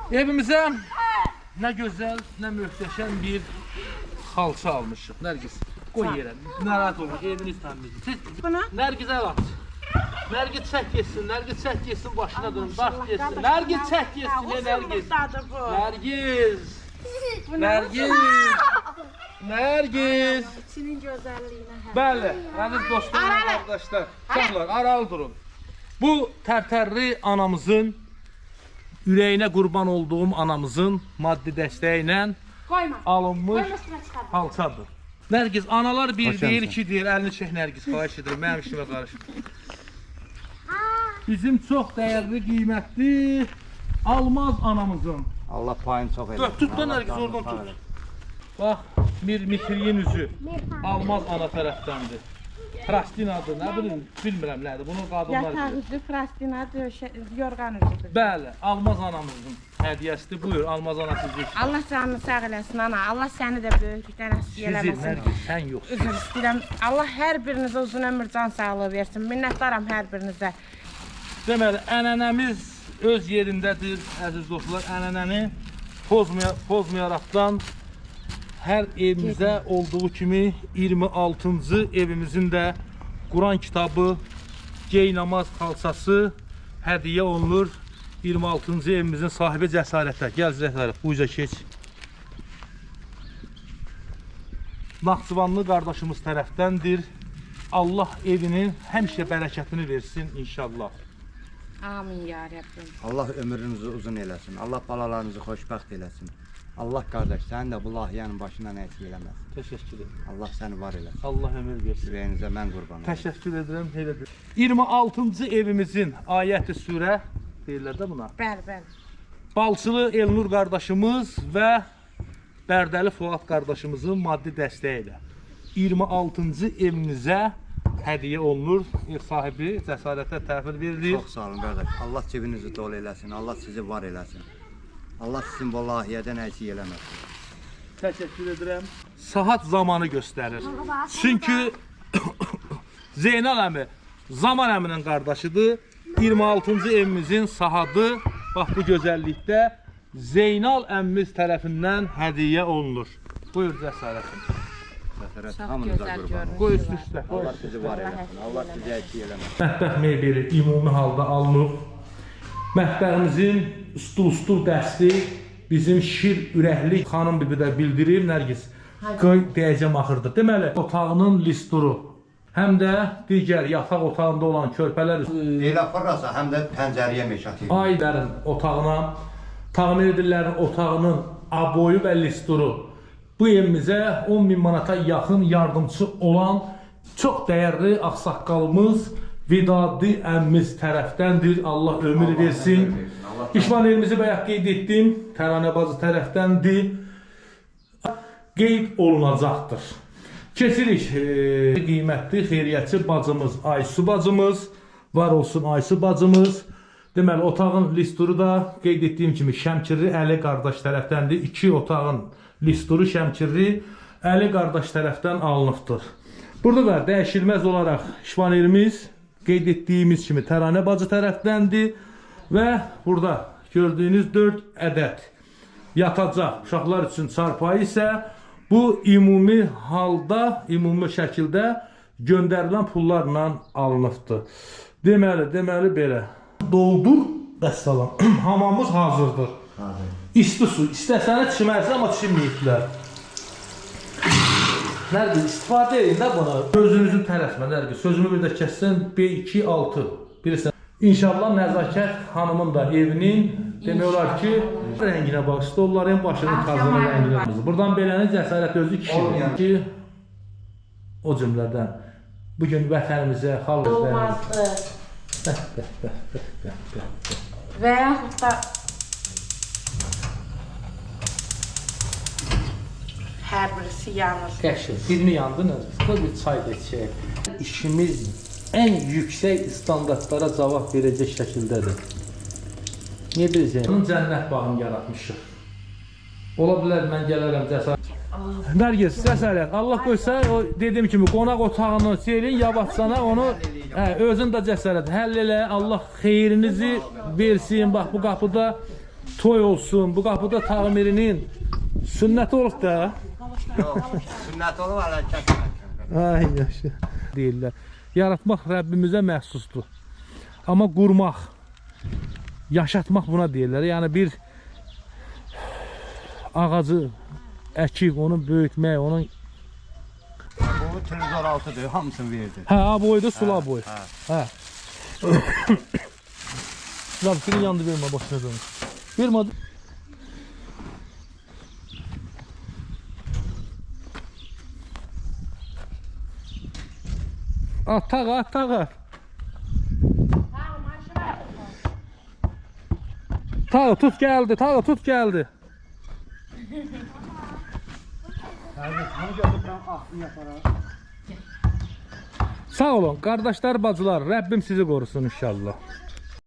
Evimizə nə gözəl, nə möhtəşəm bir xalça almışıq. Nərgiz, qoy yerə. Narahat olma, eviniz təmizdir. Nərgiz əl at. Nərgiz çək getsin, Nərgiz çək getsin, başına durun, daş getsin. Nərgiz çək getsin, Nərgiz. Nərgiz. Nərgiz. Nərgiz. İçinin gözəlliyinə hər. Bəli, əziz dostlar, qardaşlar, uşaqlar, aralı durun. Bu tərtərli anamızın, ürəyinə qurban olduğum anamızın maddi dəstəyi ilə alınmış xalçadır. Nərgiz, analar bir deyir, iki deyir, əlini çək Nərgiz, xahiş edirəm, mənim işimə qarışma. Bizim çox dəyərli, qiymətli Almaz anamızın. Allah payını çox eləsin. Tut da Nərgiz, oradan tut. Bax, bir mitriyin üzü Almaz ana tərəfdəndir. Prastinadır, nə bilim, bilmirəm nədir, bunu qadınlar bilir. Yataq üzü, prastinadır, yorğan üzüdür. Bəli, Almaz anamızın hədiyyəsidir. Buyur, Almaz ana sizi. Allah canını sağ eləsin ana, Allah səni də böyüklükdən əskik eləməsin. Sizi, Nərgiz, sən yoxsun. Üzr istəyirəm, Allah hər birinizə uzun ömür, can sağlığı versin. Minnətdaram hər birinizə. Deməli, ənənəmiz öz yerindədir, əziz dostlar. Ənənəni pozmayaraqdan hər evimizdə olduğu kimi 26-cı evimizin də Quran kitabı, geynamaz xalçası hədiyyə olunur. 26-cı evimizin sahibi Cəsarətə. Gəl Cəsarət, bu üzə keç. Naxçıvanlı qardaşımız tərəfdəndir. Allah evinin həmişə bərəkətini versin inşallah. Amin ya Rəbbim. Allah ömrünüzü uzun eləsin. Allah balalarınızı xoşbəxt eləsin. Allah qardaş, səni də bu layihənin başından əksik eləməsin. Təşəkkür edirəm. Allah səni var eləsin. Allah ömür versin. Ürəyinizə mən qurban olum. Təşəkkür edirəm. Elə bir. 26-cı evimizin ayət-i surə deyirlər də buna. Bəli, bəli. Balçılı Elnur qardaşımız və Bərdəli Fuad qardaşımızın maddi dəstəyi ilə 26-cı evimizə hədiyyə olunur. Ev sahibi Cəsarətə təhvil verilir. Çox sağ olun qardaş. Allah cibinizi dolu eləsin. Allah sizi var eləsin. Allah sizin bu layihədən əksik eləməsin. Təşəkkür edirəm. Saat zamanı göstərir. Çünki Zeynal əmi Zaman əminin qardaşıdır. 26-cı evimizin sahadı bax bu gözəllikdə Zeynal əmimiz tərəfindən hədiyyə olunur. Buyur Cəsarətim. Cəsarət hamınıza qurban olsun. Qoy üst üstə. Allah sizi var eləsin. Allah sizi əksik eləməsin. Mətbəx mebeli ümumi halda alınıb. Mətbəximizin stul dəsti bizim şir ürəkli xanım bibi də bildirir, Nərgiz. Qoy deyəcəm axırda. Deməli, otağının listuru, həm də digər yataq otağında olan körpələr elə fırlasa, həm də pəncəriyə meşat edir. Aylərin otağına, təmir edillərin otağının aboyu və listuru. Bu evimizə 10.000 manata yaxın yardımçı olan çox dəyərli ağsaqqalımız Vidadi əmimiz tərəfdəndir. Allah ömür versin. İşvan elimizi bayaq qeyd etdim. Təranə bacı tərəfdəndir. Qeyd olunacaqdır. Keçirik. Qiymətli xeyriyyətçi bacımız Aysu bacımız. Var olsun Aysu bacımız. Deməli, otağın listuru da qeyd etdiyim kimi Şəmkirli Əli qardaş tərəfdəndir. 2 otağın listuru Şəmkirli Əli qardaş tərəfdən alınıbdır. Burada da dəyişilməz olaraq şifanerimiz qeyd etdiyimiz kimi Təranə bacı tərəfdəndir və burada gördüyünüz 4 ədəd yatacaq uşaqlar üçün çarpayı isə bu ümumi halda, ümumi şəkildə göndərilən pullarla alınıbdır. Deməli belə. Doldur, vəssalam. Hamamımız hazırdır. Hazır. İsti su. İstəsənə çimərsən, amma çimməyiblər. Nərgiz, istifadə edin də buna. Gözünüzü tələsmə, Nərgiz. Sözümü bir də kəssən, B2, 6. Bilirsən. İnşallah Nəzakət xanımın da evinin, demək olar ki, rənginə bax, stolların başının tazının rənginə. Buradan beləni Cəsarət özü kişidir ki, o cümlədən bugün vətənimizə, xalqımıza... Olmazdı. Və yaxud da hər birisi yanır. Qəşəng, birini yandı, Nəzakət, bir çay da içək. İşimiz ən yüksək standartlara cavab verəcək şəkildədir. Niyə biləcək? Bunun cənnət bağını yaratmışıq. Ola bilər, mən gələrəm Cəsarət. Nərgiz, Cəsarət, Allah qoysa, o dediyim kimi qonaq otağını selin, yavaşsana onu, özün də Cəsarət, həll elə, Allah xeyrinizi versin. Bax, bu qapıda Toy olsun. Bu qapıda Tağmirinin sünnəti olub da. Yox, sünnət olub hələ kəsməmişəm. Ay yaxşı. Deyirlər. Yaratmaq Rəbbimizə məxsusdur. Amma qurmaq, yaşatmaq buna deyirlər. Yəni bir ağacı əkib, onu böyütmək, onun Bu televizor altıdır, hamısını verdi. Hə, ha boyda sula boy. Hə. Hə. Lap senin yandı vermə başına dönür. Vermə. At tağa, at tağa. Tağa tut geldi, tağa tut geldi. Bunu götürürəm, axını yaparam. Sağ olun qardaşlar, bacılar. Rəbbim sizi qorusun inşallah.